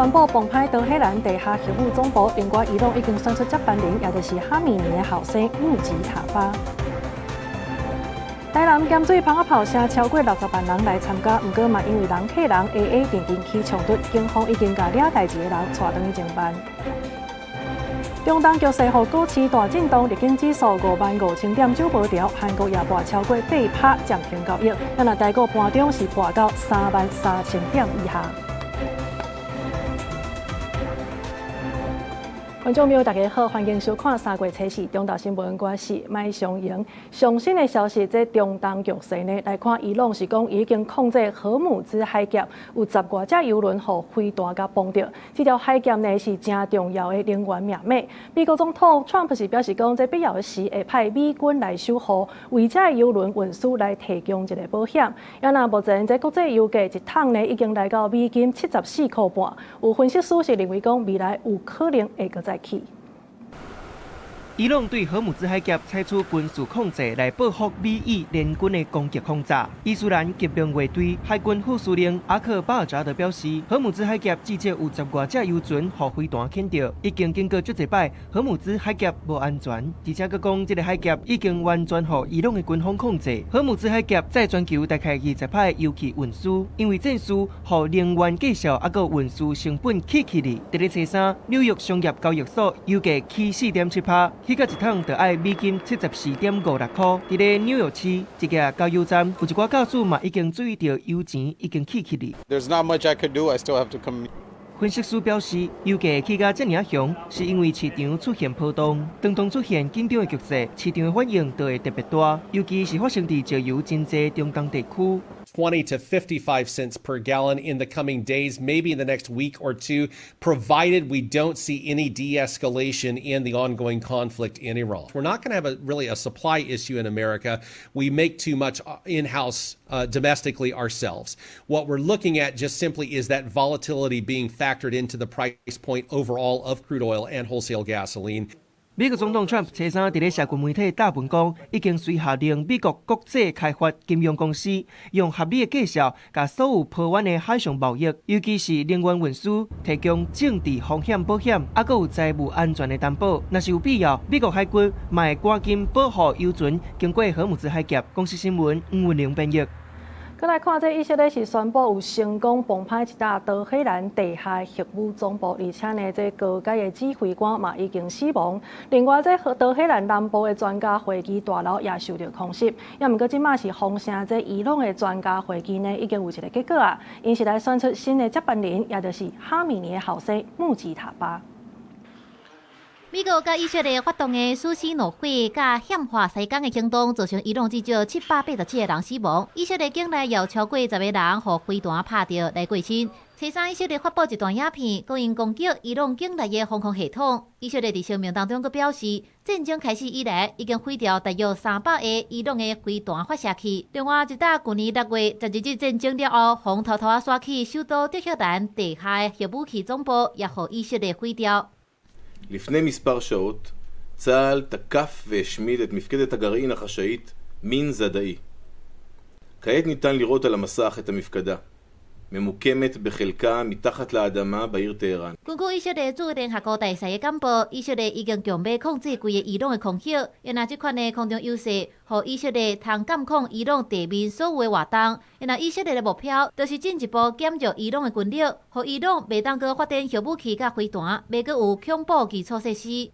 宣布攻歹德黑蘭地下核武總部，另外伊朗已經選出接班人，也就是哈米尼的後生穆吉塔巴。台南鹹水蜂仔炮聲超過60萬人來參加，毋過嘛因為人客人會會陣陣起衝突，警方已經共掠代誌的人帶轉去偵辦。中東局勢予股市大震動，日經指數55,000點九無掉，韓國也跋超過8趴暫停交易，咱若台股盤中是跋到33,000點以下。觀眾朋友，大家好，歡迎收看三月初四中島新聞，我是麥尚瑩。上新的消息，這中東局勢呢，來看伊朗是講已經控制荷姆茲海峽，有十外隻油輪予飛彈共崩著。這條海峽呢是誠重要的能源命脈。美國總統川普是表示講，這必要時會派美軍來守護，為這油輪運輸來提供一個保險。啊若目前這國際油價一桶呢已經來到美金74塊半，有分析師是認為講未來有可能會閣再起。伊朗對荷姆茲海峽採取軍事控制來報復美以聯軍的攻擊轟炸。伊斯蘭革命衛隊海軍副司令阿克巴爾扎德表示，荷姆茲海峽至少有十外隻油船予飛彈掀著，已經經過足濟擺，荷姆茲海峽無安全，而且閣講這个海峽已經完全予伊朗的軍方控制。荷姆茲海峽載全球大概20趴油氣運輸，因為戰事，予能源價數猶閣運輸成本起起哩。佇咧初三，紐約商業交易所油價起4.7趴。起到一桶就愛美金74.56塊。佇咧紐約市一个加油站，有一寡駕駛嘛已經注意著油錢已經起起哩。 There's not much I could do. I still have to come. 分析師表示，油價起到遮爾雄，是因為市場出現波動。當當出現緊張的局勢，市場的反應就會特別大，尤其是發生佇石油真濟中東地區。 20 to 55 cents per gallon in the coming days, maybe in the next week or two, provided we don't see any de-escalation in the ongoing conflict in Iran. We're not going to have a really a supply issue in America. We make too much in-house domestically ourselves. What we're looking at just simply is that volatility being factored into the price point overall of crude oil and wholesale gasoline. 美國總統川普初三佇咧社群媒體貼文講，已經隨下令美國國際開發金融公司用合理的價數，共所有波灣的海上貿易，尤其是能源運輸，提供政治風險保險，猶閣有財務安全的擔保。若是有必要，美國海軍嘛會趕緊保護油船經過荷姆茲海峽。公視新聞吳文玲編譯。閣來看，這以色列是宣布有成功攻歹一搭德黑蘭地下核武總部，而且呢，這高階的指揮官嘛已經死亡。另外，這德黑蘭南部的專家會議大樓也受著空襲。也毋過，這馬是風聲，這伊朗的專家會議呢已經有一个結果啊，𪜶是來選出新的接班人，也就是哈米尼的後生穆吉塔巴。美國佮以色列發動的死屍怒火佮憲法西港的行動，造成伊朗至少787個人死亡。以色列境內有超過十个人予飛彈拍著來過身。初三，以色列發布一段影片，講𪜶攻擊伊朗境內的防空系統。以色列佇聲明當中閣表示，戰爭開始以來，已經毀掉大約300個伊朗的飛彈發射器。另外，一搭舊年6月十字軍戰爭了後，予偷偷仔徙去首都德黑蘭地下的核武器總部，也予以色列毀掉。 לפני מספר שעות צה"ל תקף והשמיד את מפקדת הגרעין החשאית מין זדאי. כעת ניתן לראות על המסך את המפקדה, ממוקמת בחלקה מתחת לאדמה בעיר טהרן. 根據以色列駐聯合國大使的簡報，以色列已經強欲控制規個伊朗的空域，因為這款的空中優勢，予以色列通監控伊朗地面所有的活動。因為以色列的目標，就是進一步減弱伊朗的軍力，予伊朗袂當閣發展核武器佮飛彈，袂閣有恐怖基礎設施。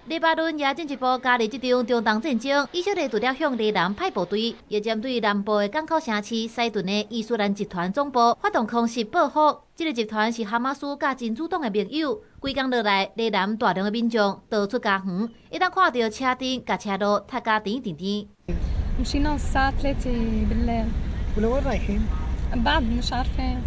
黎巴嫩也進一步加入這場中東戰爭。以色列除了向黎南派部隊，也針對南部的港口城市西頓的伊斯蘭集團總部發動空襲報復。這个集團是哈馬斯佮真主黨的盟友。規工落來，黎南大量的民眾逃出家園，會當看著車陣佮車路塞甲甜甜甜。 مشينا الساعة 3 بالليل. ولوين رايحين؟ بعد مش عارفة.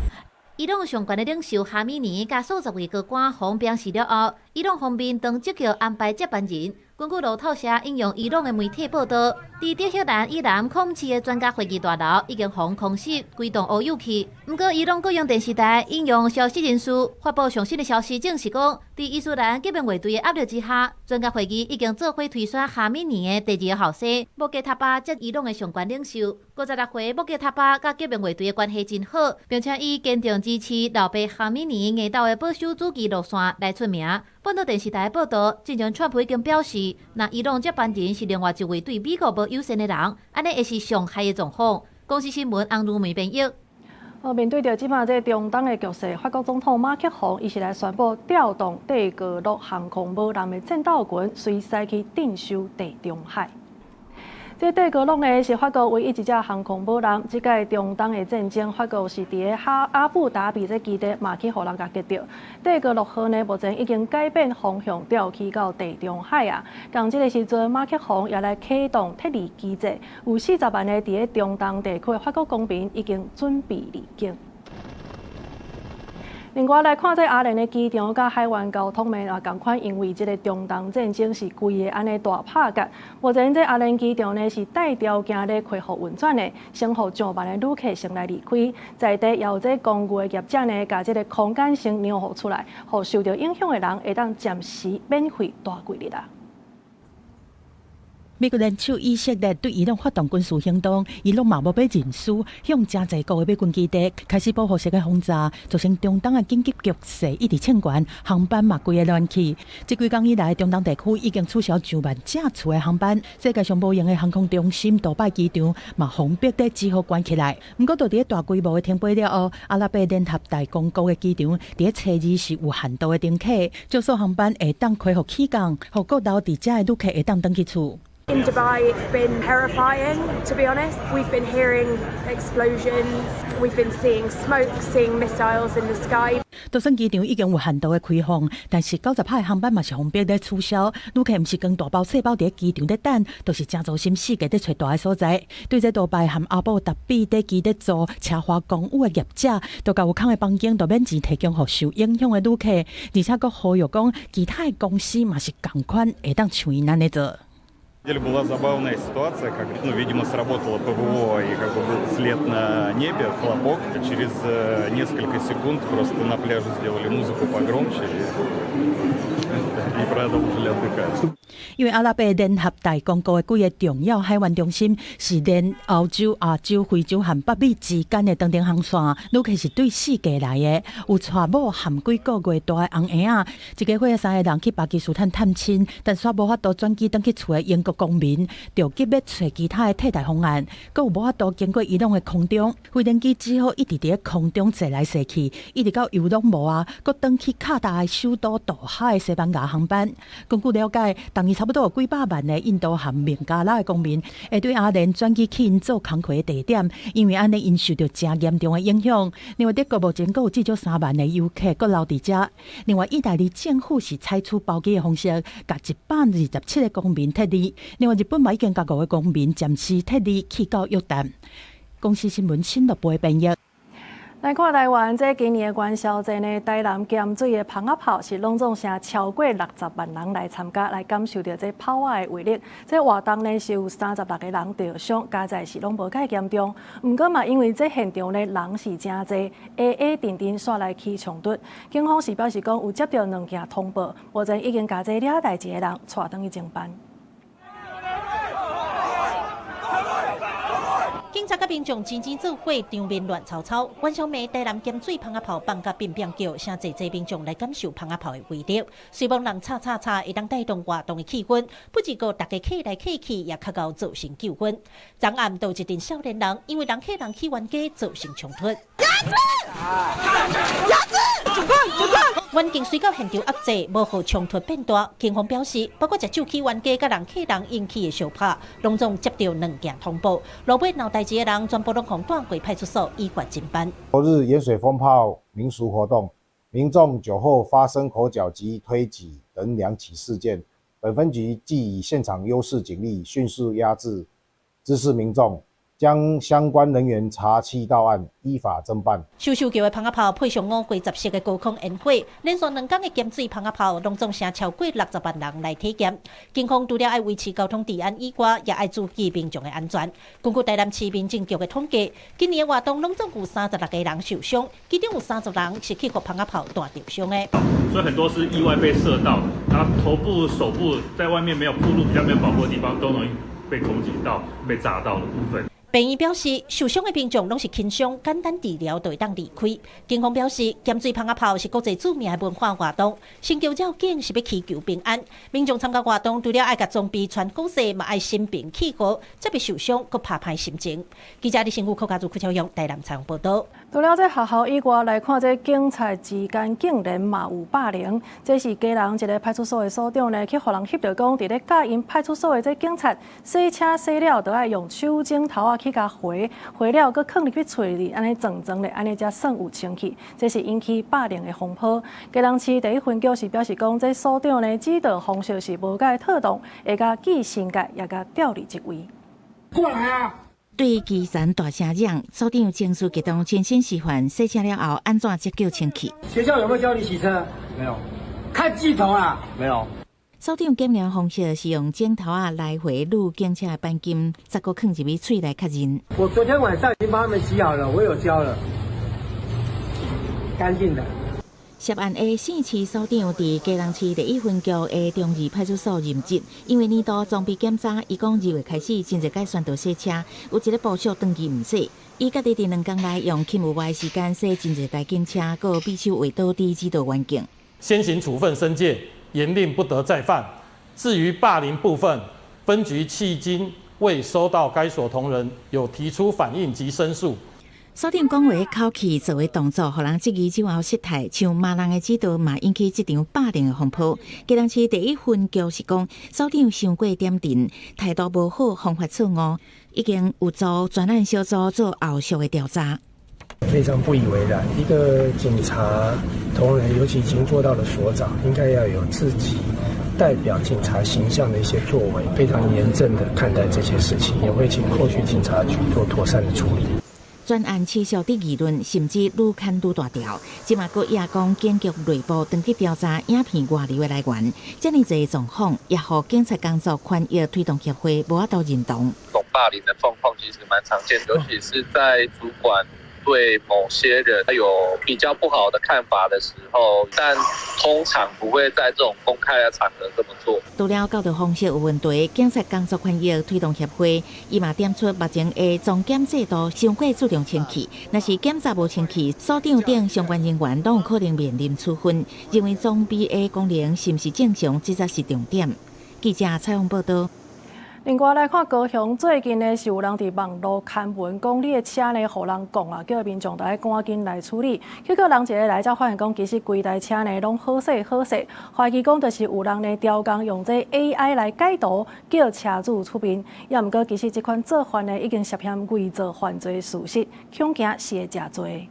伊朗上懸的領袖哈米尼佮數十位高官予鞭死了後，伊朗方面當即叫安排接班人。根據路透社引用伊朗的媒體報導，佇佇德黑蘭以南空市的專家會議大樓已經予空襲，規棟烏有去。毋過，伊朗國營電視台引用消息人士發布上新的消息，證實講，佇伊斯蘭革命衛隊的壓力之下，專家會議已經做伙推選哈米尼的第二個後生穆傑塔巴接伊朗的上懸領袖。56歲穆傑塔巴佮革命衛隊的關係真好，並且以堅定支持老爸哈米尼硬鬥的保守主義路線來出名。本土電視台報道，之前川普已經表示，若伊朗接班人是另外一位對美國無友善的人，按呢會是上害的狀況。公視新聞洪如梅編譯。哦，面對著這擺這中東的局勢，法國總統馬克宏伊是來宣布調動戴高樂航空母艦的戰鬥群，隨時去鎮守地中海。這戴高樂呢是法國唯一一隻航空母艦。這擺中東的戰爭，法國是佇咧哈阿布達比這基地嘛去予人共擊著。戴高樂號呢，目前已經改變方向，調去到地中海啊。仝這个時陣，馬克宏也來啟動撤離機制，有40萬個佇咧中東地區的法國公民已經準備離境。另外來看，這阿聯的機場佮海灣交通呢，也仝款，因為這个中東戰爭是規个按呢大拍結。目前這阿聯機場呢是帶條件咧恢復運轉的，先予上萬的旅客先來離開，在地也有這公寓的業者呢，共這个空間先讓予出來，予受著影響的人會當暫時免費蹛幾日啊。美國聯手以色列對伊朗發動軍事行動，伊朗嘛無欲認輸，向誠濟國的美軍基地開始報復式的轟炸，造成中東的緊急局勢一直衝懸，航班嘛規个亂去。這幾工以來，中東地區已經取消上萬架次的航班，世界上無閒的航空中心杜拜機場嘛封閉得只好關起來。毋過，佇咧大規模的停飛了後，阿拉伯聯合大公國的機場佇咧初二是有限度的乘客，少數航班會當恢復起降，予閣留佇遮的旅客會當轉去厝。 In Dubai, it's been terrifying, to be honest. We've been hearing explosions, we've been seeing smoke, seeing missiles in the sky. 就算機場已經有限度的開放，但是90趴的航班嘛是封閉咧取消。旅客毋是扛大包細包佇咧機場咧等，都是誠專心四界咧揣蹛的所在。對這杜拜和阿布達比咧機咧租奢華公寓的業者，都共有空的房間都免錢提供予受影響的旅客，而且閣呼籲講，其他的公司嘛是仝款會當像𪜶按呢做。 Деле была забавная ситуация, как, ну, видимо, сработало ПВО и как бы был след на небе, хлопок. Через несколько секунд просто на пляже сделали музыку погромче и продолжили отдыхать. 因為阿拉伯聯合大公國的幾个重要海灣中心是連歐洲、亞洲、非洲和北美之間的長程航線，旅客是對四界來的，有娶某含幾個月大的翁嬰仔，一家伙仔三个人去巴基斯坦探親，但煞無法度轉機轉去厝的英國公民，就急欲揣其他的替代方案，閣有無法度經過伊朗的空中，飛行機只好一直佇咧空中踅來踅去，一直到油攏無啊，閣轉去卡達的首都多哈的西班牙航班。根據了解，逐年差不多有幾百萬的印度和孟加拉的公民會對阿聯轉機去𪜶做工課的地點，因為按呢𪜶受著誠嚴重的影響。另外，德國目前閣有至少3萬的遊客閣留佇遮。另外，意大利政府是採取包機的方式，共127個公民撤離。另外，日本嘛已經共五個公民暫時撤離去到約旦。公視新聞新樂部的編譯。來看台灣，這今年的元宵節呢，台南鹹水的蜂仔炮是攏總成超過60萬人來參加，來感受著這炮仔的威力。這活動呢是有36個人著傷，佳哉是攏無蓋嚴重。毋過嘛，因為這現場呢人是誠濟，挨挨陣陣煞來起衝突。警方是表示講有接著兩件通報，目前已經共這掠代誌的人帶轉去偵辦。警察佮民眾齊齊做伙，場面亂糟糟。元宵暝，台南鹹水蜂仔炮放甲變變叫，誠濟濟民眾來感受蜂仔炮的威力。雖罔人吵吵吵，會當帶動活動的氣氛，不過逐家客來客去，也較𠢕造成糾紛。昨暗就有一陣少年人，因為人客人起冤家，造成衝突。環境隨到現場壓制，無予衝突變大。警方表示，包括食酒起冤家、佮人客人引起的相拍，攏總接著兩件通報。落尾鬧代誌的人全部攏予帶過派出所依法偵辦。昨日鹽水蜂炮民俗活動，民眾酒後發生口角及推擠等兩起事件，本分局即以現場優勢警力，迅速壓制滋事民眾，將相關人員查緝到案，依法偵辦。咻咻叫的蜂仔炮配上五光十色的高空煙火，連續兩工的鹹水蜂仔炮，攏總成超過60萬人來體驗。警方除了愛維持交通治安以外，也愛注意民眾的安全。根據台南市民政局的統計，今年的活動攏總有36個人受傷，其中有30人是去予蜂仔炮彈著傷的。所以很多是意外被射到，然後頭部、手部在外面沒有暴露、比較沒有保護的地方，都容易被攻擊到、被炸到的部分。病院表示，受傷的民眾攏是輕傷，簡單治療就會當離開。警方表示，鹹水蜂仔炮是國際著名的文化活動，成就要緊是欲祈求平安。民眾參加活動，除了愛共裝備穿好勢，嘛愛心平氣和，才袂受傷，閣拍歹心情。記者李新武、柯家祖、柯超勇台南採訪報導。除了這學校以外，來看這警察之間竟然嘛有霸凌。這是基隆一个派出所的所長呢，去予人翕著講，佇咧教𪜶派出所的這警察洗車洗了，都愛用手指頭仔去共劃，劃了閣囥入去喙裡，按呢裝裝咧，按呢才算有清氣。這是引起霸凌的風波。基隆市第一分局是表示講，這所長呢指導方式是無蓋妥當，會共記申誡，也共調離職位。過來啊！對基層大聲嚷，所長情緒激動，親身示範洗車了後按怎才叫清氣。學校有沒有教你洗車？沒有。看鏡頭啊？沒有。所長檢驗方式是用指頭仔來回擼警車的鈑金，再閣囥入去喙內確認。我昨天晚上已經幫他們洗好了，我有教了，乾淨的。涉案的姓市所長佇基隆市第一分局的中二派出所任職，因為年度裝備檢查，伊講2月開始真濟擺宣導洗車，有一个部屬長期毋洗，伊家己佇兩工內用勤務外時間洗真濟台警車，閣比手畫倒佇指導員警。先行處分申誡，嚴令不得再犯。至於霸凌部分，分局迄今未收到該所同仁有提出反映及申訴。所長講話口氣做的動作，予人質疑之後失態，像罵人的指導嘛，引起這場霸凌的風波。基隆市第一分局是講，所長傷過點陣，態度無好，方法錯誤，已經有組專案小組做後續的調查。非常不以為然，一個警察同仁，尤其已經做到了所長，應該要有自己代表警察形象的一些作為，非常嚴正的看待這些事情，也會請後續警察局做妥善的處理。專案持續佇議論，甚至愈牽愈大條。這馬閣也講警局內部長期調查影片外流的來源，這爾濟狀況也予警察工作權益推動協會無法度認同。這種霸凌的狀況其實蠻常見，尤其是在主管對某些人有比較不好的看法的時候，但通常不會在這種公開的場合這麼做。除了教導方式有問題，警察工作權益推動協會伊嘛點出目前的裝檢制度傷過注重清氣，若是檢查無清氣，所長等相關人員攏有可能面臨處分。認為裝備的功能是毋是正常，這才是重點。記者採訪報導。另外來看高雄最近呢，是有人佇網路刊文講你的車呢，予人摃啊，叫民眾著愛趕緊來處理。結果人一个來才發現講，其實規台車呢攏好勢好勢，懷疑講就是有人呢刁工用這 AI 來改圖，叫車主出面。也毋過其實這款做法呢，已經涉嫌偽造犯罪事實，恐驚是會誠濟。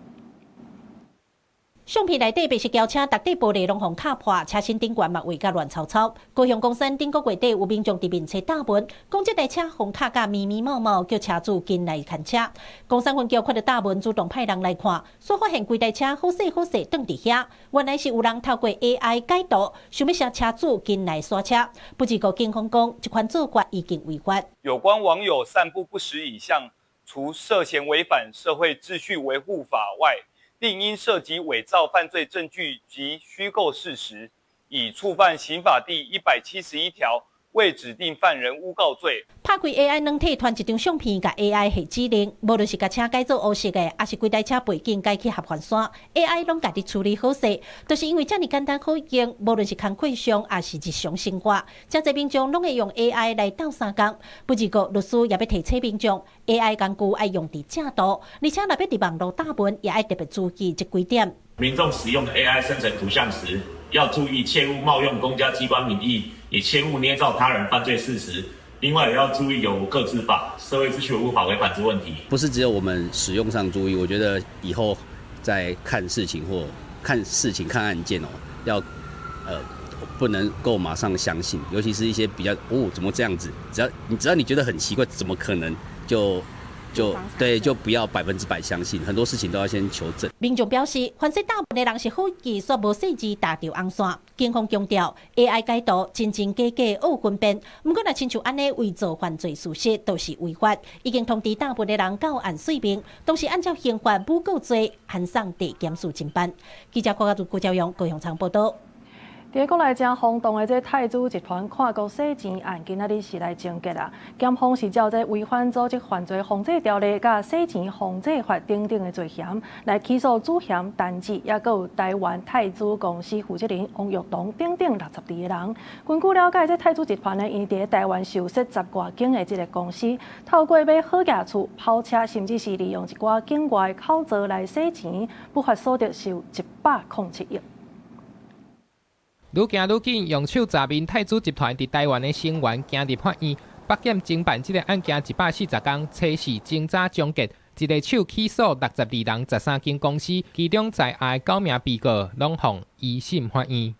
相片內底白色轎車，逐塊玻璃攏予敲破，車身頂懸嘛畫甲亂糟糟。高雄岡山頂個月底有民眾佇面冊貼文，講這台車予敲甲密密麻麻，叫車主緊來牽車。岡山分局看著貼文，主動派人來看，煞發現規台車好勢好勢轉佇遐，原來是有人透過 AI 改圖，想欲捎車主緊來刷車。不過警方講，這款做法已經違法。有關網友散布不實影像，除涉嫌違反社會秩序維護法外，另因涉及偽造犯罪證據及虛構事實，已觸犯刑法第171條未指定犯人誣告罪。拍開 AI 軟體，傳一張相片，共 AI 下指令，無論是共車改做烏色的，抑是規台車背景改去合歡山，AI 攏共你處理好勢。就是因為遮爾簡單好用，無論是工課上，抑是日常生活，誠濟民眾攏會用 AI 來鬥相共。不過律師也欲提醒民眾，AI 工具愛用佇正途，而且若欲佇網路貼文，也愛特別注意這幾點。民眾使用 AI 生成圖像時，要注意切勿冒用公家機關名義，也切勿捏造他人犯罪事實。另外也要注意有無個資法、社會秩序維護法違反之問題。不是只有我們使用上注意，我覺得以後在看事情或看事情、看案件哦，要不能夠馬上相信，尤其是一些比較哦，怎麼這樣子？只要你覺得很奇怪，怎麼可能就就對，就不要100%相信，很多事情都要先求證。民眾表示，凡是大部分的人是好意，煞無細緻踏著紅線。警方強調，AI 解圖真真假假學分辨，毋過若親像按呢偽造犯罪事實，都是違法。已經通知大部分的人到案說明，同時按照刑法誣告罪，函送地檢署偵辦。記者郭家竹、郭昭陽高雄場報道。佇國內誠轟動的這泰銖集團跨國洗錢案，今仔日是來終結啦。檢方是照這違反組織犯罪防制條例、佮洗錢防制法等等的罪嫌，來起訴主嫌陳志，抑閣有台灣泰銖公司負責人王育堂等等62個人。根據了解，這泰銖集團呢，𪜶佇台灣受設十外間的這个公司，透過買好額厝、跑車，甚至是利用一寡境外口座來洗錢，不法所得是有107億。愈行愈緊，用手詐騙泰銖集團佇台灣的成員行入法院，北檢偵辦這个案件140天，初四偵查終結，一个手起訴62人，13間公司，其中在案的九名被告攏予一審法院。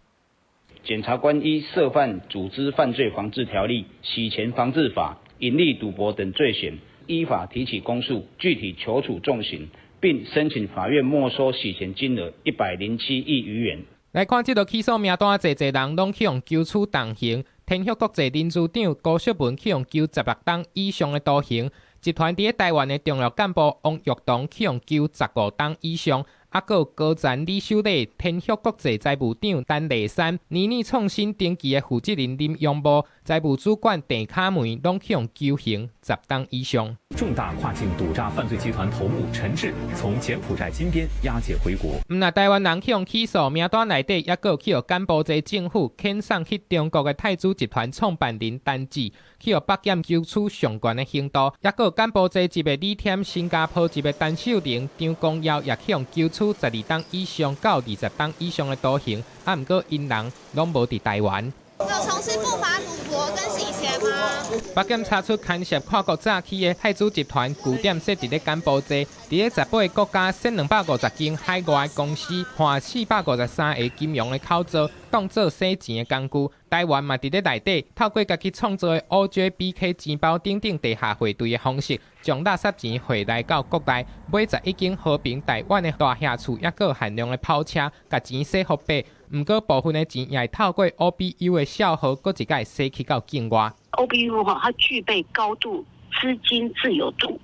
檢察官依涉犯組織犯罪防治條例、洗錢防治法、隱匿賭博等罪嫌，依法提起公訴，具體求處重刑，並申請法院沒收洗錢金額107億餘元。來看這道起訴名單，濟濟人攏去予求處重刑。天旭國際林事長高淑文去予求16冬以上的徒刑。集團佇咧台灣的重要幹部王育堂去予求15冬以上。啊，閣有高層李秀麗、天旭國際財務長陳麗珊、年年創新登記的負責人林陽波、財務主管鄭卡梅，攏去予求刑10冬以上。重大跨境賭詐犯罪集團頭目陳志從柬埔寨金邊押解回國。毋但台灣人去予起訴，名單內底抑閣有去予柬埔寨政府遣送去中國的泰銖集團創辦人陳志，去予北檢求處上懸的刑度，抑閣有柬埔寨籍的李添、新加坡籍的陳秀玲、張光耀，也去予求處12冬以上到20冬以上的徒刑。啊，毋過𪜶人攏無佇台灣。有從事不法賭博跟洗錢嗎？北檢查出牽涉跨國詐欺的泰銖集團據點設佇咧柬埔寨，佇咧18個國家設250間海外公司，換453个金融的口座，當做洗錢的工具。台灣嘛佇咧內底，透過家己創造的 OJBK 錢包等等地下匯兌的方式，將垃圾錢匯來到國內，買11間和平台灣的大廈厝，抑閣限量的跑車，共錢洗予白。毋過部分的錢也會透過 OBU 的帳號，閣一擺洗去到境外。 OBU 哈，它具備高度資金自由度，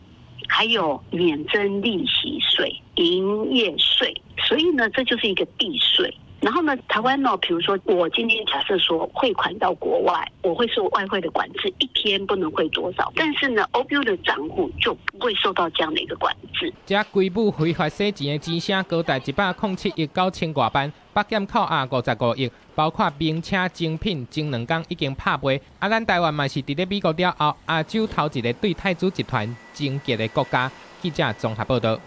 還有免徵利息稅、營業稅，所以呢，這就是一個避稅。然後呢，台灣呢，比如說我今天假設說匯款到國外，我會受外匯的管制，一天不能匯多少。但是呢，OBU 的賬戶就不會受到這樣的一個管制。這規模非法洗錢的錢聲高達107億9千外萬，北檢扣押55億，包括名車精品，前兩工已經拍賣。啊，咱台灣嘛是佇咧美國了後，亞洲頭一个對泰銖集團終結的國家。記者綜合報導。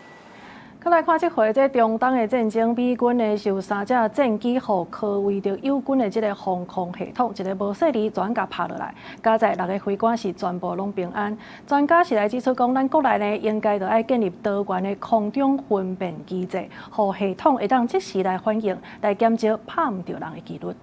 閣來看這回這中東的戰爭，美軍呢是有三隻戰機予科威特友軍的這个防空系統，一个無細膩全共拍落來，佳哉六个飛官是全部攏平安。專家是來指出講，咱國內呢應該著愛建立多元的空中分辨機制，予系統會當即時來反應，來減少拍毋著人的幾率。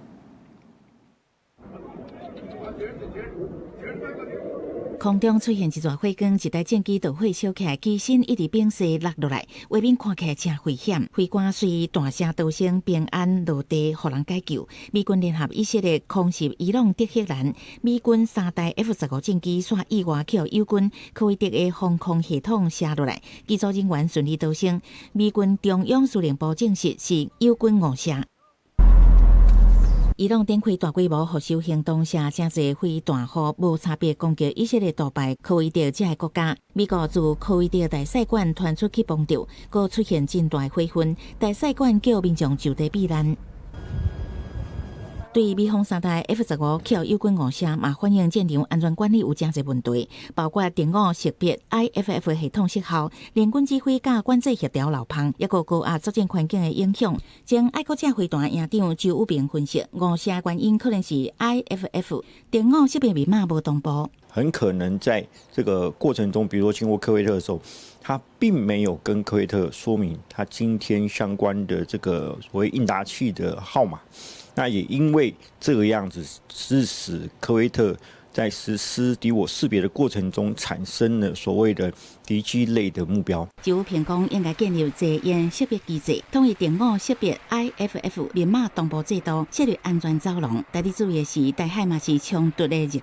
空中出現一撮火光，一台戰機導火燒起來，機身一直變勢落落來，畫面看起來誠危險。飛官隨大聲逃生，平安落地，予人解救。美軍聯合以色列空襲伊朗德黑蘭，美軍三台 F-15戰機煞意外予友軍科威特的防空系統射落來，機組人員順利逃生。美軍中央司令部證實是友軍誤射。伊朗展開大規模復仇行動，射誠濟飛彈予無差別攻擊以色列、杜拜、科威特這个國家。美國駐科威特大使館傳出去崩著，閣出現真大火雲，大使館叫民眾就地避難。對美方三台 F-15予友軍誤射，嘛反映戰場安全管理有誠濟問題，包括定位識別 IFF 系統失效、聯軍指揮佮管制協調漏縫，抑閣高壓作戰環境的影響。前愛國者飛彈營長周宇明分析，誤射原因可能是 IFF 定位識別密碼無同步，很可能在這個過程中，比如說經過科威特的時候，他並沒有跟科威特說明他今天相關的這個所謂應答器的號碼。那也因為這個樣子，致使科威特在實施敵我識別的過程中，產生了所謂的敵機類的目標。就評講應該建立坐煙識別機制，統一定我識別 IFF 密碼同步制度，設立安全走廊。值得注意的是，台海嘛是衝突的熱區，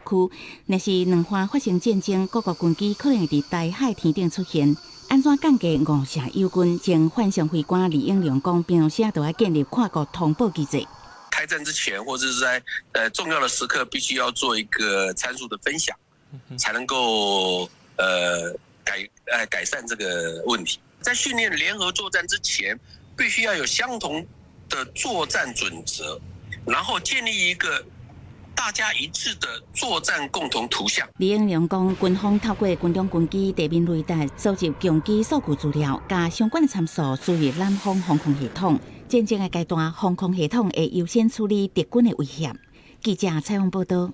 若是兩岸發生戰爭，各國軍機可能會佇台海天頂出現。按怎降低誤射友軍？前反常飛官李英良講，平常時就愛建立跨國通報機制。開戰之前，或者是在重要的時刻，必須要做一個參數的分享，才能夠改善這個問題。在訓練聯合作戰之前，必須要有相同的作戰準則，然後建立一個大家一致的作戰共同圖像。李英良講，軍方透過軍中軍機地面雷達收集強機數據資料，共相關的參數輸入南方防空系統。戰爭的階段，防空系統會優先處理敵軍的威脅。記者採訪報道。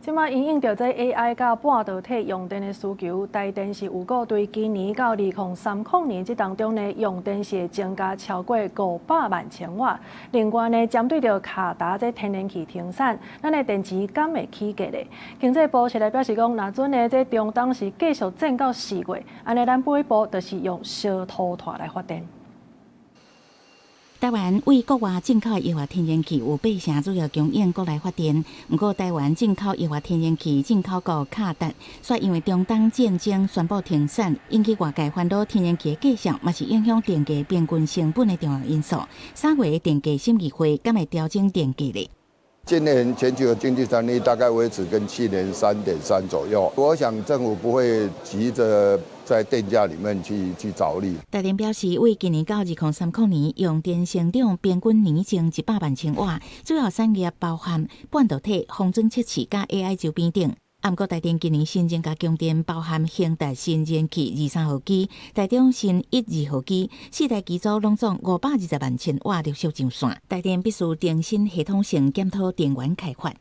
這擺因應著這 AI 佮半導體用電的需求，台電是預估對今年到2030年這當中呢，用電是會增加超過500萬千瓦。另外呢，針對著卡達這天然氣停產，咱的電池敢會起價咧？經濟部是來表示講，若準呢這中東是繼續戰到4月，按呢咱每一步就是用燒塗炭來發電。台灣對國外進口的液化天然氣有八成主要供應國內發電，毋過台灣進口液化天然氣進口國卡達，煞因為中東戰爭宣布停產，引起外界煩惱天然氣的價數，嘛是影響電價平均成本的重要因素。3月電價審議會敢會調整電價咧？今年全球的經濟成長率大概維持跟去年3.3左右，我想政府不會急着在電價裡面去着力。台電表示，為今年到2030年用電成長平均年增100萬千瓦，主要產業包含半導體、封裝測試佮 AI 周邊等。毋過台電今年新增加供電，包含興達新燃氣23號機、台中新一二號機，四台機組攏總520萬千瓦陸續上線。台電必須重新系統性檢討電源開發。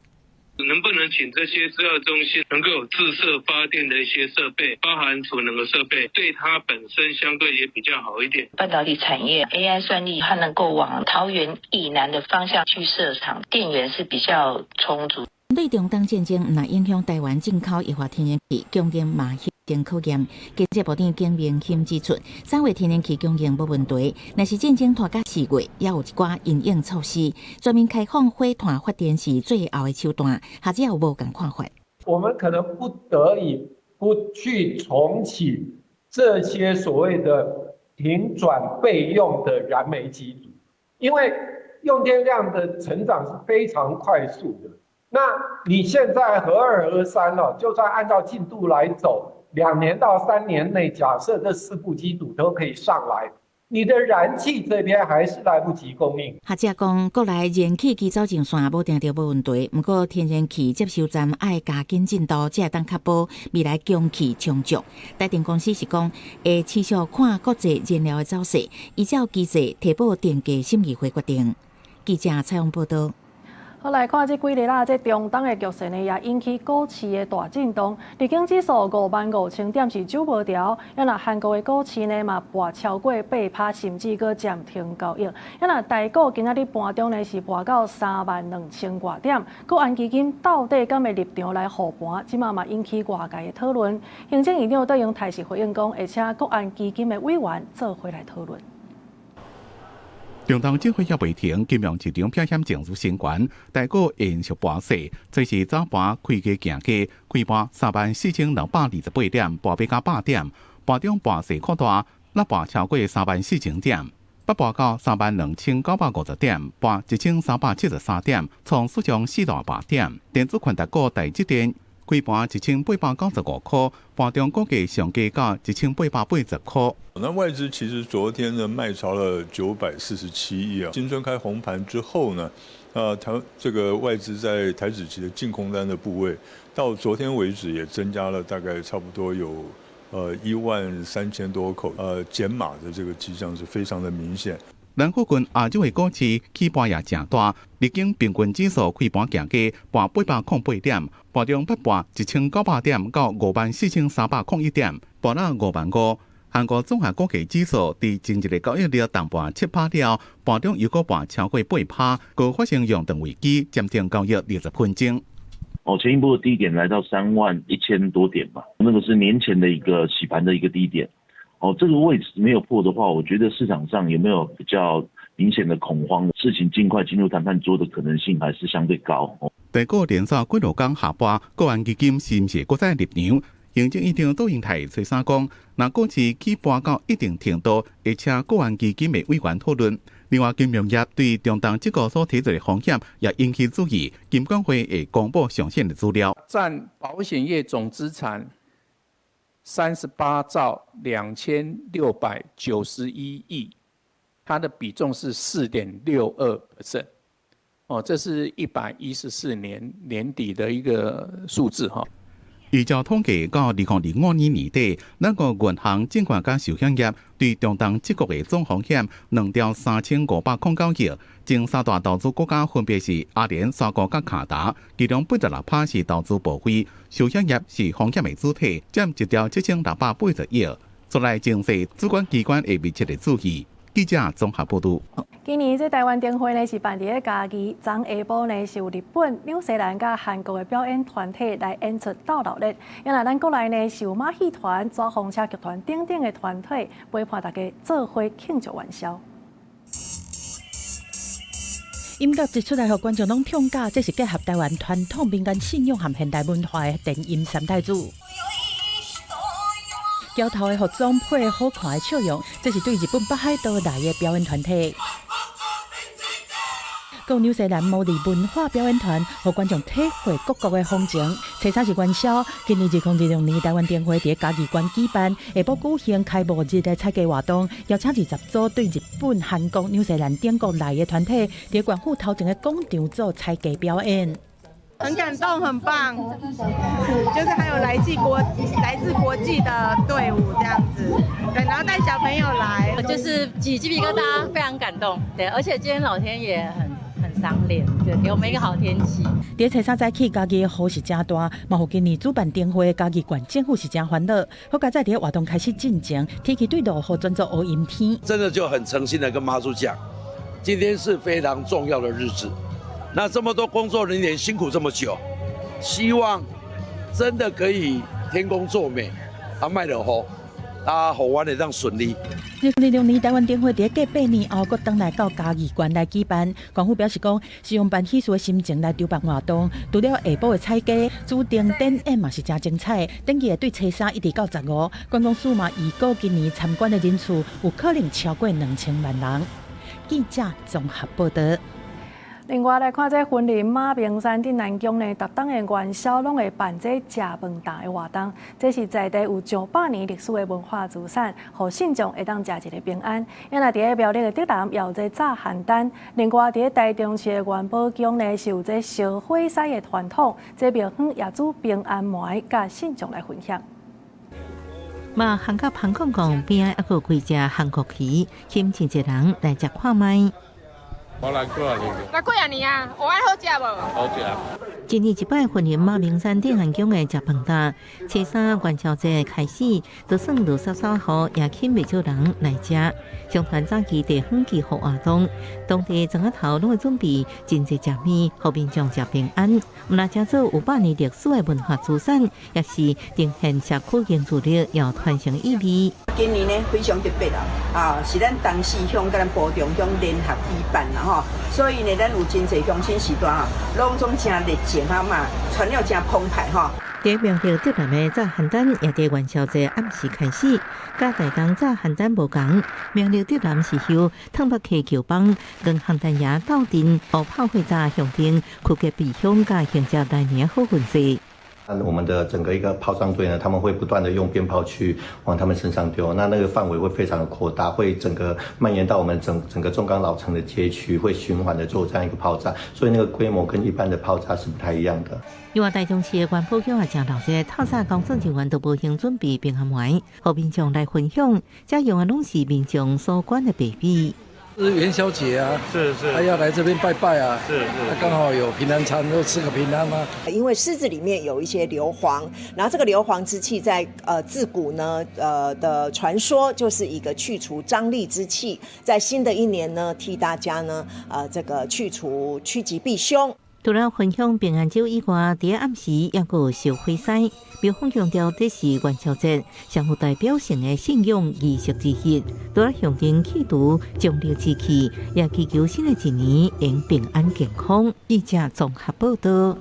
能不能請這些資料中心能夠有自設發電的一些設備，包含儲能的設備，對它本身相對也比較好一點。半導體產業 AI 算力，它能夠往桃園以南的方向去設廠，電源是比較充足。對中東戰爭，毋但影響台灣進口液化天然氣供應嘛形成考驗。經濟部長景明鑫指出，3月天然氣供應無問題，若是戰爭拖到4月，也有一寡因應措施。全面開放火炭發電是最後的手段，學者有無仝看法。我們可能不得已不去重啟這些所謂的停轉備用的燃煤機組，因為用電量的成長是非常快速的。那你現在核二核三哦，就算按照進度來走，2年到3年內，假設這四部機組都可以上來，你的燃氣這邊還是來不及供應。學者講，國內燃氣機組上線無定著無問題，毋過天然氣接收站愛加緊進度，才會當確保未來供氣充足。台電公司是講，會持續看國際燃料的走勢，依照機制提報電價審議會決定。記者採訪報道。好，來看這幾日啦，這中東的局勢呢，也引起股市的大震盪。日經指數55,000點是守無牢，啊若韓國的股市呢嘛跋超過8%，甚至閣暫停交易。啊若台股今仔日盤中呢是跋到32,000外點，國安基金到底敢會入場來護盤？這馬嘛引起外界的討論。行政院長卓榮泰是回應講，會請國安基金的委員做伙來討論。中東戰火猶未停，金融市場避險情緒升懸，台股延續跋勢，這是早盤開低行低，開盤34,628點，跋8%，盤中跋勢擴大，捺跋超過34,000點，北跋到32,950點，跋1,373點，創史上四大跋點。電子權值股台積電開盤1895塊，盤中股價上低到1880塊。那外資其實昨天呢賣超了947億啊。新春開紅盤之後呢，台這個外資在台指期的淨空單的部位，到昨天為止也增加了大概差不多有13,000多口，減碼的這個跡象是非常的明顯。南附近亞洲的股市起跋也誠大，日經平均指數開盤行低，跋808點，盤中捌跋1900點到54,301點，跋到5萬5。韓國綜合股價指數佇前一個交易日重跋7%了，盤中又閣跋超過8%，閣發生用電危機，暫停交易20分鐘。哦，前一波的低點來到3萬1千多點嘛，那個是年前的一個洗盤的一個低點。哦，這個位置沒有破的話，我覺得市場上有沒有比較明顯的恐慌，事情盡快進入談判桌的可能性還是相對高。台股連續幾落工下跌，國安基金是毋是閣再入場？行政院長杜英台初三講，若股市起跋到一定程度，會請國安基金的委員討論。另外，金融業對中東這個所提出的風險也引起注意，金管會會公布詳細的資料。佔保險業總資產38兆2691億，它的比重是4.62%。哦，這是114年年底的一個數字哈。依照統計，到2025年年底，咱國銀行、證券佮壽險業對中東這國的總風險2兆3509億。前三大投資國家分別是阿聯、沙烏佮卡達，其中86%是投資部位，壽險業是風險的主體，佔1兆7680億。接來情勢，主管機關會密切的注意。記者綜合報道。今年這台灣燈會呢是辦佇咧嘉義，昨下晡呢是有日本、紐西蘭佮韓國的表演團體來演出鬥鬧熱。原來咱國內呢是有馬戲團、紙風車劇團等等的團體陪伴大家做伙慶祝元宵。音樂一出來，予觀眾攏痛甲，這是結合台灣傳統民間信仰和現代文化的電音三太子。橋頭的服裝配好看的笑容，這是對日本北海道來的表演團體。閣有紐西蘭毛利文化表演團，予觀眾體會各國的風情。初三是元宵，今年2026年台灣燈會佇嘉義縣舉辦，下晡舉行開幕日的彩雞活動，邀請20組對日本、韓國、紐西蘭等國來的團體，佇縣府頭前的廣場做彩雞表演。很感動，很棒，就是還有來自國際的隊伍這樣子，對，然後帶小朋友來，就是起雞皮疙瘩，非常感動，對，而且今天老天爺很賞臉，對，給我們一個好天氣。佇初三早起，嘉義雨是誠大，嘛予今年主辦燈會嘉義縣政府是誠煩惱。好佳哉佇活動開始進前，天氣對落雨轉做烏陰天。真的就很誠心的跟媽祖講，今天是非常重要的日子。那這麼多工作人員辛苦這麼久，希望真的可以天公作美，啊，莫落雨，啊，予阮會當順利。2026年台灣燈會佇過8年後，閣轉來到嘉義縣來舉辦。縣府表示講，是用辦喜事的心情來籌辦活動。除了下晡的彩雞，主燈展演嘛是誠精彩。登記會對初三一直到15，觀光署嘛預估今年參觀的人次有可能超過2000萬人。記者綜合報道。另外來看，這雲林馬坪山鎮南宮呢，逐冬的元宵攏會辦這食飯擔的活動。這是在地有上百年歷史的文化資產，予信眾會當食一個平安。另外，佇咧苗栗的竹南也有這炸蚶擔。另外，佇咧台中市的元寶宮呢，是有這燒火獅的傳統。這廟方也煮平安糜，佮信眾來分享。嘛，韓國彭公公邊仔猶閣有幾隻韓國魚，吸引真濟人來食看覓。我來幾仔年？來幾仔年啊？有愛好食無？好食。今年一擺雲林馬坪山鎮安宮的食飯擔，初三元宵節開始，就算落潲潲雨，也吸引袂少人來食。相傳早期地方祈福活動，當地莊仔頭攏會準備真濟食物，予民眾食平安。毋但誠做有百年歷史的文化資產，也是呈現社區凝聚力，有傳承意味。今年呢非常特別啊，啊是咱東勢鄉佮咱埔重鄉聯合舉辦啦吼，所以呢，咱有真濟鄉親序大啊，攏總誠熱情啊嘛，傳了誠澎湃吼。佇苗栗竹南的炸蚶擔也佇元宵節暗時開始，佮台東炸蚶擔無仝。苗栗竹南是由湯北溪橋幫跟蚶擔爺鬥陣，烏炮火炸象徵趨吉避凶，佮迎接來年好運勢。那我們的整個一個炮仗隊呢，他們會不斷的用鞭炮去往他們身上丟，那個範圍會非常的擴大，會整個蔓延到我們整個中港老城的街區，會循環的做這樣一個炮炸，所以那個規模跟一般的炮炸是不太一樣的。另外，台中市的元寶宮也誠熱鬧，透早工作人員都無閒準備平安糜，予民眾來分享，這用的攏是民眾所捐的白米。是元宵節啊，是是，他要來這邊拜拜啊，是是，他剛好有平安餐，就吃個平安啊。因為獅子裡面有一些硫磺，然後這個硫磺之氣在自古呢的傳說就是一個去除瘴癘之氣，在新的一年呢替大家呢這個去除趨吉避凶。除了分享平安粥以外，佇暗時猶閣有燒火獅。廟方強調這是元宵節上有代表性的信仰儀式之一，除了象徵去除瘴癘之氣，也祈求新的一年會平安健康。記者綜合報道。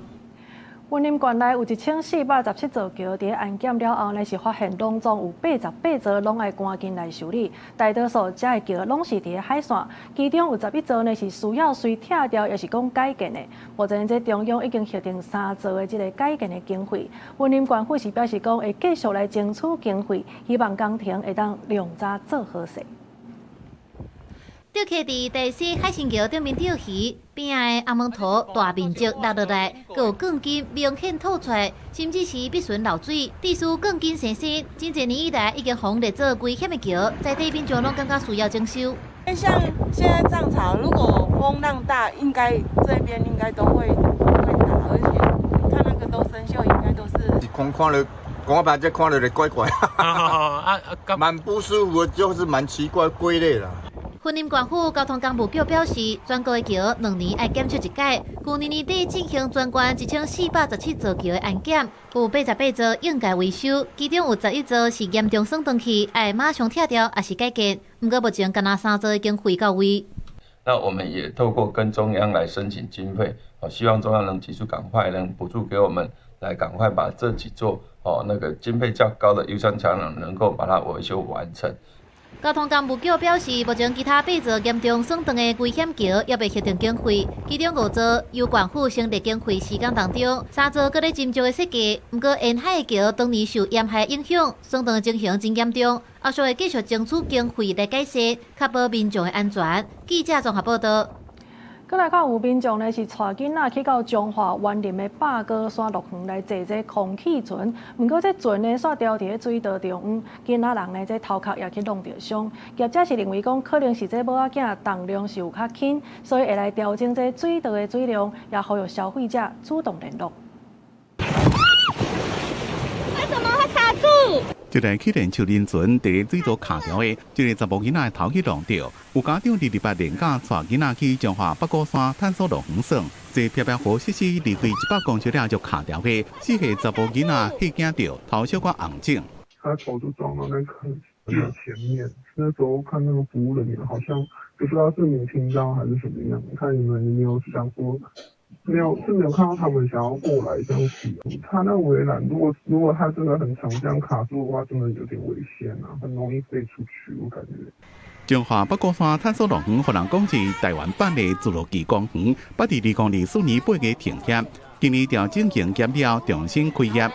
雲林縣內有1477座橋，佇安檢了後呢，是發現攏總有88座攏愛趕緊來修理。大多數這个橋攏是佇海線，其中有11座呢是需要隨拆掉，抑是講改建的。目前這中央已經核定3座的這个改建的經費。雲林縣府是表示講會繼續來爭取經費，希望工程會當量早做好勢。釣客佇大溪海神橋頂面釣魚，邊仔的紅毛塗大面積落落來，閣有鋼筋明顯透出來，甚至是必損漏水，致使鋼筋生鏽。真濟年以來已經予列做危險的橋，在地民眾攏感覺需要整修。像現在漲潮，如果風浪大，應該這邊應該都會打，而且你看那個都生鏽，應該都是。看看了，講白這看了就怪怪，蠻不舒服，就是蠻奇怪歸類啦。雲林縣府交通工務局表示，全國的橋2年愛檢測一擺，去年年底進行全縣1477座橋的安檢，有88座應該維修，其中有11座是嚴重損斷去，愛馬上拆掉，抑是改建。毋過目前干焦3座已經費到位。那我們也透過跟中央來申請經費，希望中央能急速趕快能補助給我們，來趕快把這幾座那個經費較高的優先橋梁能夠把它維修完成。交通工務局表示，目前其他8座嚴重損斷的危險橋猶未核定經費，其中5座由縣府成立經費時間當中，3座閣咧斟酌的設計。毋過沿海的橋當年受鹽害影響，損斷的情形真嚴重，後續會繼續爭取經費來改善，確保民眾的安全。記者綜合報道。閣來看有民眾呢，是帶囡仔去到彰化員林的百果山樂園來坐這空氣船，毋過這船呢，煞牢佇咧水道中央，囡仔人呢，這頭殼也去弄著傷。業者是認為講，可能是這帽仔鏡重量是有較輕，所以會來調整這水道的水量，也呼籲消費者主動聯絡。為什麼會卡住？這台氣墊樹林船佇水道卡牢的，這个查某囡仔頭去弄著。有家長228連假帶囡仔去彰化八股山探索樂園耍，坐飄飄河設施離開100公尺了就卡牢的，四歲查某囡仔嚇驚著，頭小可紅腫。他頭就撞到那個最前面，那時候看那個服務人員好像不知道是沒聽到還是什麼樣，看你們有沒有想說。沒有，是沒有看到他們想要過來這樣子。他那圍欄，如果他真的很長這樣卡住的話，真的有點危險啊，很容易飛出去，我感覺。彰化八股山探索樂園，予人講是台灣版的侏羅紀公園，捌佇2024年8月停業，今年調整營業了，重新開業，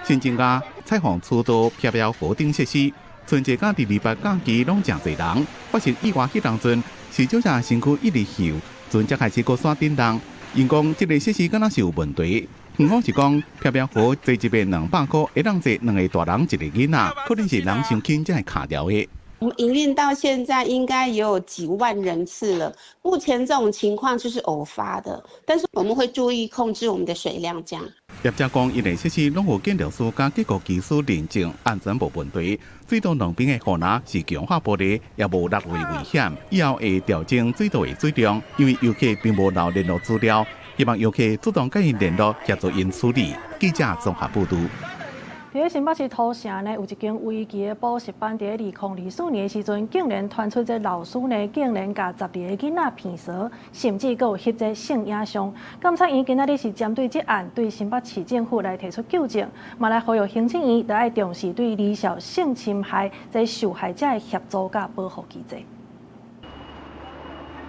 新增加彩虹出道飄飄河頂設施，春節佮228假期攏誠濟人，發生意外彼當陣，是小只身軀一直搖，船才開始閣煞振動。𪜶講這个設施敢若是有問題，園方是講飄飄河坐一遍200塊，會當坐兩个大人一个囡仔，可能是人傷輕才會卡牢的。我們營運到現在應該也有幾萬人次了，目前這種情況就是偶發的，但是我們會注意控制我們的水量，這樣。業者講，𪜶的設施攏有建築師佮結構技師認證，安全無問題。水道兩邊的護欄是強化玻璃，也無落落危險。以後會調整水道的水量，因為遊客並無留聯絡資料，希望遊客主動佮𪜶聯絡協助𪜶處理。記者綜合報導。佇咧新北市土城呢，有一間圍棋的補習班，佇咧2024年的時陣，竟然傳出這老師呢，竟然共12个囡仔騙趖，甚至閣有翕這性影像。監察院今仔日是針對這案，對新北市政府來提出糾正，嘛來呼籲行政院著愛重視對兒少性侵害這受害者的協助佮保護機制。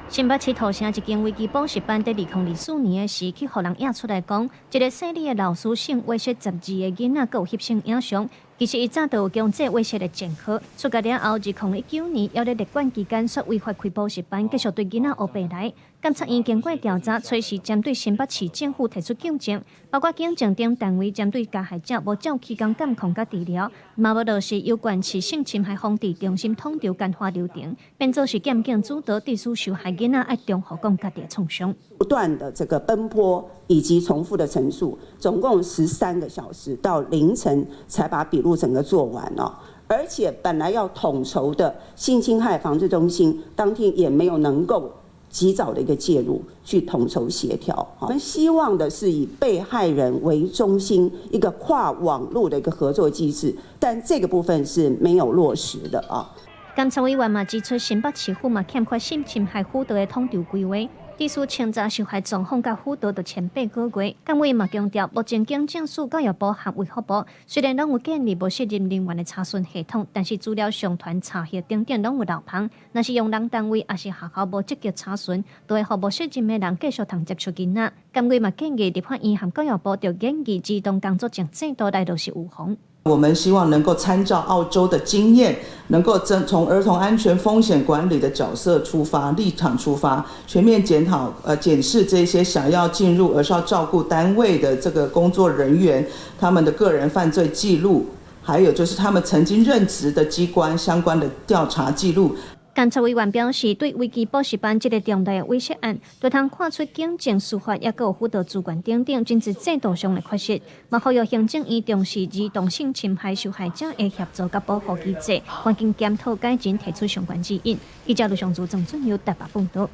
新北市土城一間圍棋補習班，佇2024年的時，去予人影出來講，一个姓李的老師性猥褻12个囡仔，閣有翕性影像。其實伊早就有強制猥褻的前科，出獄了後，2019年猶咧列管期間，煞違法開補習班，繼續對囡仔烏白來。監察院經過調查，隨時針對新北市政府提出糾正，包括警政等單位針對加害者無照提供監控佮治療，嘛無落實有關市性侵害防治中心統籌感化流程，變做是檢警主導，致使受害囡仔愛重複講家己的創傷。不斷的這個奔波以及重複的陳述，總共13個小時到凌晨才把筆錄整個做完哦。而且本來要統籌的性侵害防治中心，當天也沒有能夠及早的一個介入，去統籌協調。我們希望的是以被害人為中心，一個跨網路的一個合作機制，但這個部分是沒有落實的啊。監察委員嘛指出，新北市府嘛欠缺性侵害輔導的統籌規劃。歷史清查受害狀況佮輔導著簽8個月，監委嘛強調，目前警政署、教育部和衛福部雖然攏有建立無適任人員的查詢系統，但是資料上傳、查核等等攏有漏縫。若是用人單位抑是學校無積極查詢，就會予無適任的人繼續通接觸囡仔。監委嘛建議立法院和教育部著研議兒童工作證制度來落實預防。我們希望能夠參照澳洲的經驗，能夠從兒童安全風險管理的角色出發、立場出發，全面檢討、檢視這些想要進入兒少照顧單位的這個工作人員，他們的個人犯罪記錄，還有就是他們曾經任職的機關相關的調查記錄。監察委員表示，對維基補習班這个重大的猥褻案，就通看出警政、司法抑閣有輔導資源等等，真濟制度上的缺失。嘛，呼籲行政院重視兒童性侵害受害者的協助佮保護機制，環境檢討改進，提出相關指引。記者盧尚祖、鄭俊佑台北報導。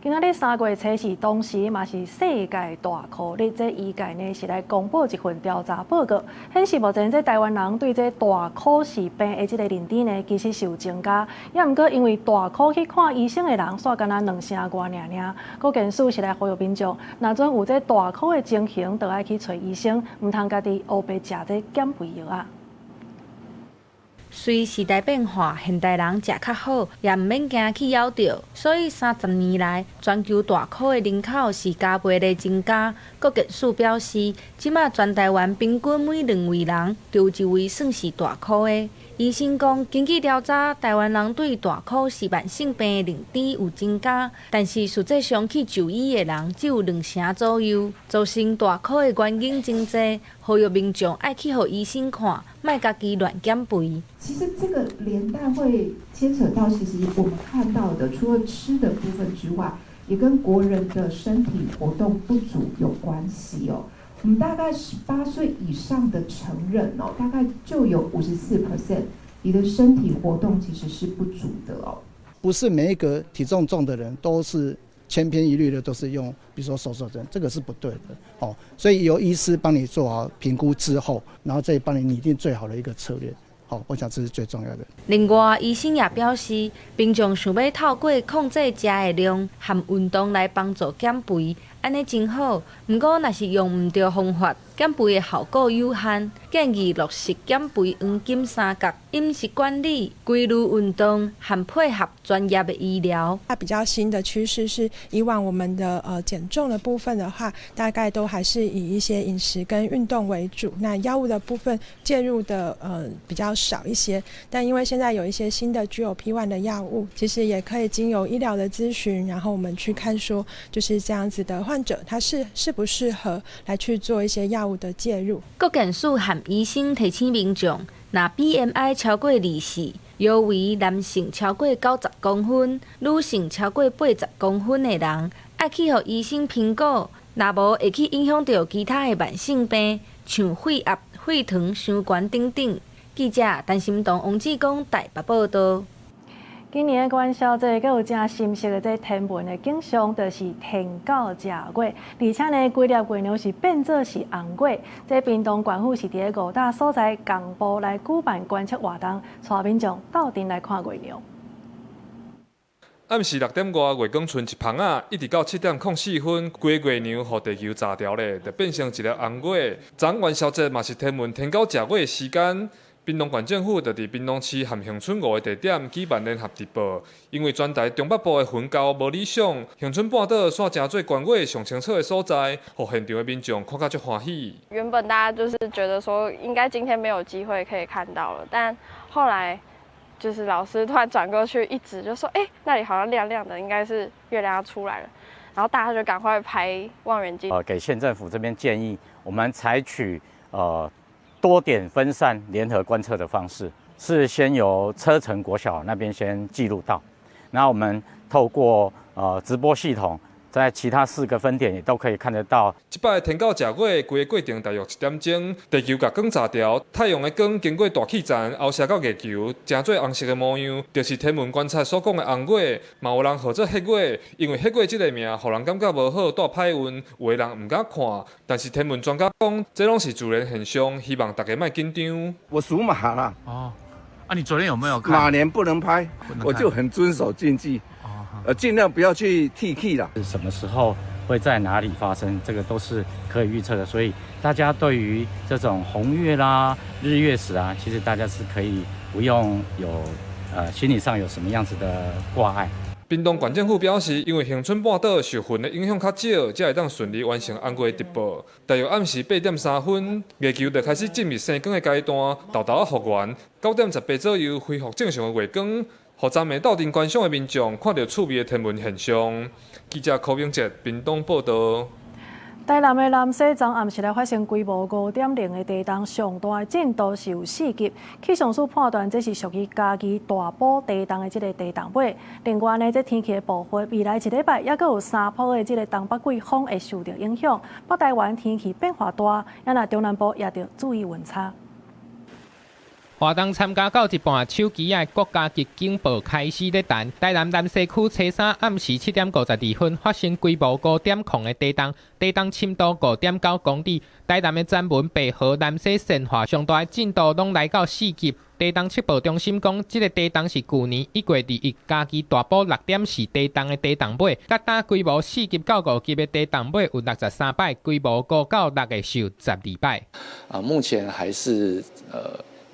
今仔日3月初四，同時嘛是世界大箍日。這醫界呢是來公布一份調查報告，顯示目前這台灣人對這大箍氏病的這个認知呢，其實是有增加。也毋過因為大箍去看醫生的人，煞干焦兩成外爾爾。國健署是來呼籲民眾，若陣有這大箍的情形，就愛去揣醫生，毋通家己烏白食這減肥藥仔。隨時代變化，現代人食較好，也毋免驚去枵著。所以30年來，全球大箍的人口是加倍咧增加。國健署表示，這馬全台灣平均每兩位人就有一位算是大箍的。醫生講，根據調查，台灣人對大箍氏慢性病的認知有增加，但是實際上去就醫的人只有兩成左右。造成大箍的原因真濟，呼籲民眾愛去予醫生看，莫家己亂減肥。其實這個連帶會牽扯到，其實我們看到的，除了吃的部分之外，也跟國人的身體活動不足有關係哦。我們大概18歲以上的成人哦，大概就有54%，你的身體活動其實是不足的哦。不是每一個體重重的人都是千篇一律的，都是用，比如說瘦瘦針，這個是不對的哦。所以由醫師幫你做好評估之後，然後再幫你擬定最好的一個策略。好，我想這是最重要的。另外，醫生也表示，民眾想欲透過控制食的量和運動來幫助減肥，按呢真好。毋過，若是用毋著方法，減肥的效果有限。建議落實減肥黃金三角：飲食管理、規律運動和配合專業的醫療。它比較新的趨勢是，以往我們的減重的部分的話，大概都還是以一些飲食跟運動為主，那藥物的部分介入的比較少一些。但因為現在有一些新的 GLP-1 的藥物，其實也可以經由醫療的諮詢，然後我們去看說，就是這樣子的患者，他是適不適合來去做一些藥物的介入。國健署和醫生提醒民眾，若 BMI 超過24，腰圍男性超過90公分，女性超過80公分的人，愛去予醫生評估，若無會去影響著其他的慢性病，像血壓、血糖傷懸等等。記者陳心彤、王志剛台北報導。今年的元宵節，閣有誠新鮮的這天文的景象，就是天狗食月，而且呢，規粒月娘是變做是紅月。這屏東縣府是佇咧五大所在仝步來舉辦觀測活動，帶民眾鬥陣來看月娘。暗時6點外，月光賰一芳仔，一直到7點04分，規月娘予地球炸掉咧，就變成一粒紅月。昨元宵節嘛是天文天狗食月的時間。屏東縣政府就佇屏東市和恆春五个地點舉辦聯合直播，因為全台中北部的雲厚無理想，恆春半島煞成做觀月上清楚的所在，予現場的民眾看甲足歡喜。原本大家就是覺得說應該今天沒有機會可以看到了，但後來就是老師突然轉過去一指，就說：“欸，那裡好像亮亮的，應該是月亮要出來了。”然後大家就趕快拍望遠鏡。給縣政府這邊建議，我們採取多點分散聯合觀測的方式，是先由車城國小那邊先記錄到，那我們透過直播系統在其他四個分點也都可以看得到。這擺天狗食月，規个過程大約一點鐘，地球共光炸掉，太陽的光經過大氣層拗射到月球，成做紅色的模樣，就是天文觀察所講的紅月。嘛有人號做黑月，因為黑月這个名，予人感覺無好，帶歹運，有的人毋敢看。但是天文專家講，這攏是自然現象，希望大家莫緊張。我屬馬啦。哦，啊，你昨天有沒有看？馬年不能拍，我就很遵守禁忌。盡量不要去鐵齒啦。什麼時候會在哪裡發生，這個都是可以預測的。所以大家對於這種紅月啦、日月食啊，其實大家是可以不用有心理上有什麼樣子的掛礙。屏東縣政府表示，因為恆春半島受雲的影響較少，才會當順利完成紅月直播。大約暗時8點3分，月球就開始進入生光的階段，沓沓仔復原。9點18左右恢復正常的月光。予昨暝鬥陣觀賞的民眾看著趣味的天文現象。記者柯明哲屏東報導。台南的南勢昨暗時來發生規模5.0的地動，上大的震度是有4級。氣象署判斷這是屬於嘉義大埔地動的這个地動尾。另外呢，這天氣的部分，未來一禮拜猶閣有3波的這个東北季風會受著影響。北台灣天氣變化大，啊若中南部也著注意溫差。活動參加到一半，手機仔國家級警報開始咧彈。台南南勢區初三暗時7點52分發生規模5.0的地動，地動深度5.9公里。台南的曾文、白河、南勢、善化上大的震度攏來到4級。地動測報中心講，這个地動是舊年1月21嘉義大埔6.4地動的地動尾，佮今規模4級到5級的地動尾有63擺，規模5到6的是有12擺。啊，目前還是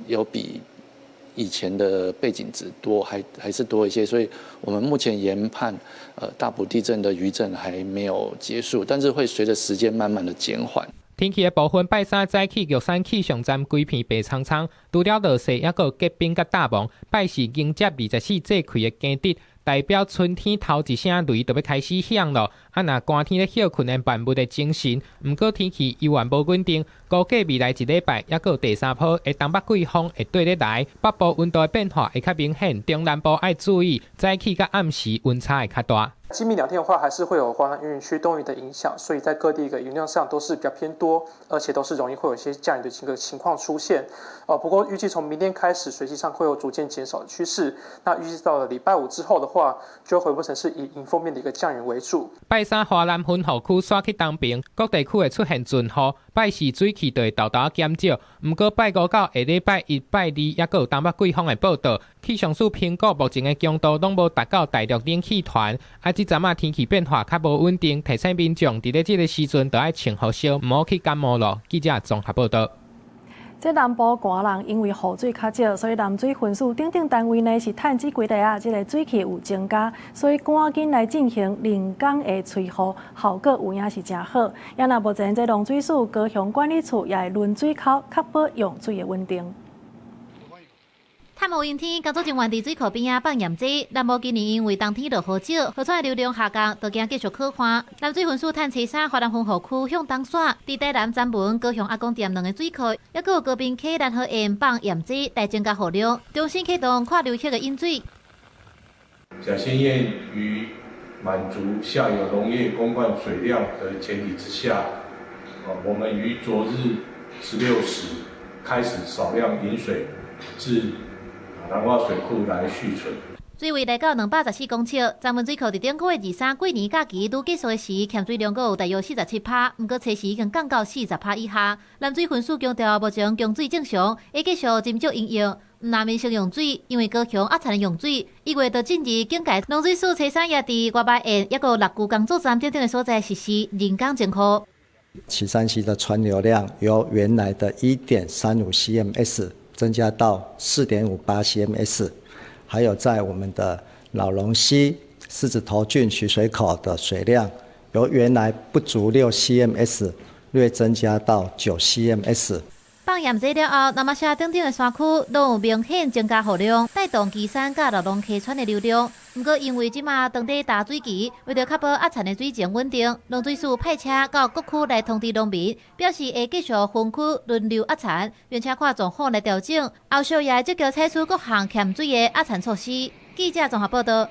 有比以前的背景值多，還是多一些，所以我們目前研判，大埔地震的餘震還沒有結束，但是會隨着時間慢慢的減緩。天氣的部分，拜三早起玉山氣象站規片白蒼蒼，除了落雪，猶閣有結冰佮罩霧。拜四迎接24節氣的驚蟄，代表春天頭一聲雷就欲開始響囉。啊，若寒天咧歇睏的萬物的精神，毋過天氣猶原無穩定，估計未來一禮拜猶閣有第三波的東北季風會綴咧來，北部溫度的變化會較明顯，中南部愛注意早起佮暗時溫差會較大。今明兩天的話，還是會有華南雲區冬雨的影響，所以在各地一個雲量上都是比較偏多，而且都是容易會有一些降雨的這個情況出現。不過預計從明天開始，水汽上會有逐漸減少的趨勢。那預計到了禮拜五之後的話，就會恢復成是以迎風面的一個降雨為主。拜三華南分雨區徙去東爿，各地區會出現陣雨。拜四水汽就會沓沓減少，毋過拜五到下禮拜一、拜二，猶閣有東北季風的報道。氣象署評估目前的強度攏無達到大陸冷氣團。啊，這陣仔天氣變化較無穩定，提醒民眾佇咧這个時陣著愛穿予少，毋好去感冒囉。記者綜合報導。這南部寒人因為雨水較少，所以南水分署等等單位呢是趁這幾日啊，這个水汽有增加，所以趕緊來進行人工的催雨，效果有影是誠好。也若目前這農水署高雄管理處也會輪水口，確保用水的穩定。探無陰天，工作人員佇水庫邊仔放驗劑。南部今年因為冬天落雨少，河川的流量下降，就驚繼續洘旱。南水分署趁初三華南分雨區向東徙，佇台南曾文、高雄阿公店兩个水庫，猶閣有高屏溪南河岸放驗劑來增加雨量，重新啟動跨流域的引水。甲仙堰於滿足下游農業供灌水量的前提之下，我們於昨日16時開始少量引水至南窪水庫來蓄存。水位來到214公尺，曾文水庫佇頂個月23過年假期拄結束的時，欠水量閣有大約47%，毋過初時已經降到40%以下。南水分署強調，目前供水正常，會繼續斟酌應用。毋但民生用水，因為高雄壓田的用水，1月就進入警戒。農水署初三也佇外白堰，抑閣有六龜工作站等等的所在實施人工增雨。旗山溪的川流量由原來的1.35 cms 增加到4.58 cms，還有在我們的老龍溪、獅子頭圳取水口的水量，由原來不足6 cms 略增加到9 cms。放鹽劑了後，那瑪夏等等的山區攏有明顯增加雨量，帶動旗山佮荖濃溪川的流量。毋過因為這馬當地大水期，為著確保壓田的水情穩定，農水署派車到各區來通知農民，表示會繼續分區輪流壓田，並且看狀況來調整。後續也會積極採取各項欠水的壓田措施。記者綜合報導。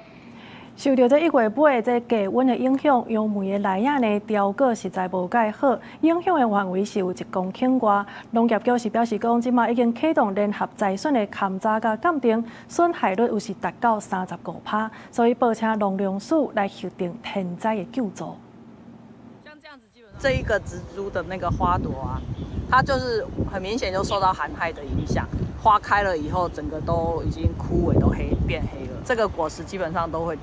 受著這一月尾這低溫的影響，楊梅的內仔呢凋果實在無蓋好，影響的範圍是有一公頃外。農業局是表示講，這馬已經啟動聯合災損的勘查佮鑑定，損害率有是達到35%，所以報請農糧署來核定天災的救助。像這樣子，基本上這一個植株的那個花朵啊，它就是很明顯就受到寒害的影響，花開了以後，整個都已經枯萎，都黑變黑了。這個果實基本上都會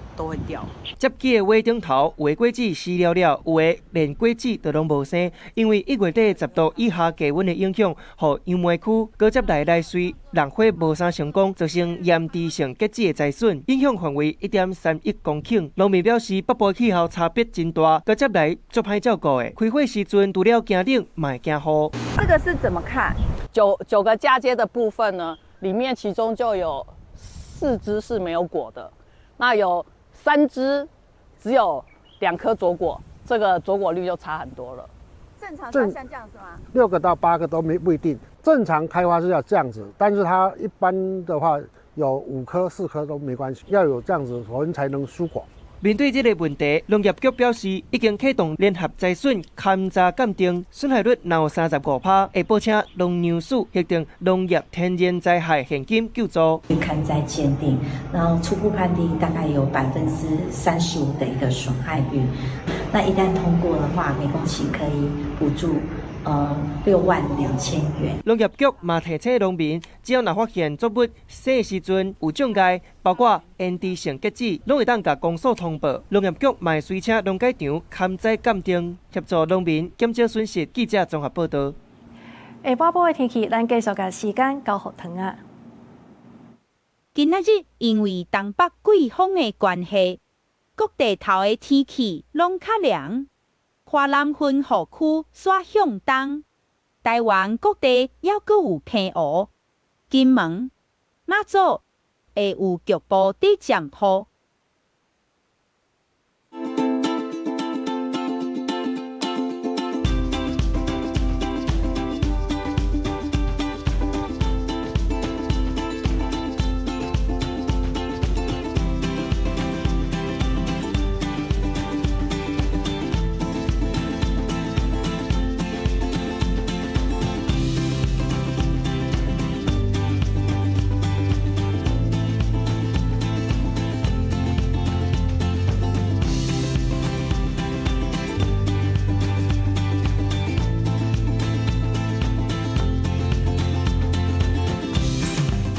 掉。接枝的尾頂頭，有的果子死了了，有的連果子都攏無生，因為1月底10度以下低溫的影響，予楊梅區閣接來隨人火無啥成功，造成嚴重性結籽的災損，影響範圍1.31公頃。農民表示，北部氣候差別真大，閣接來足歹照顧的。開花時陣除了驚冷，嘛會驚雨。這個是怎麼看？九個嫁接的部分呢？裡面其中就有4枝是沒有果的，那有3枝只有2顆左果，這個左果率就差很多了。正常像這樣子嗎？6個到8個都沒不一定，正常開花是要這樣子，但是它一般的話有5顆、4顆都沒關係，要有這樣子我們才能疏果。面對這個問題，農業局表示已經啟動聯合災損勘查鑑定，損害率若有35%，會報請農糧署核定農業天然災害現金救助。勘災鑑定，然後初步判定大概有35%的一個損害率。那一旦通過的話，每公頃可以補助62000元。農業局嘛提醒農民，只要若發現作物生時陣有障礙，包括延遲性結籽，攏會當共公所通報。農業局嘛會隨請農改場勘災鑑定，協助農民減少損失。記者綜合報道。下半晡的天氣，咱繼續共時間交予唐仔。今仔日因為東北季風的關係，各地頭的天氣攏較涼。華南分雨區煞向東，台灣各地猶閣有偏雨。金門、馬祖會有局部短暫雨。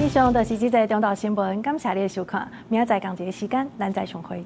以上就是這節中晝新聞，感謝你的收看，明仔載仝一个時間，咱再相會。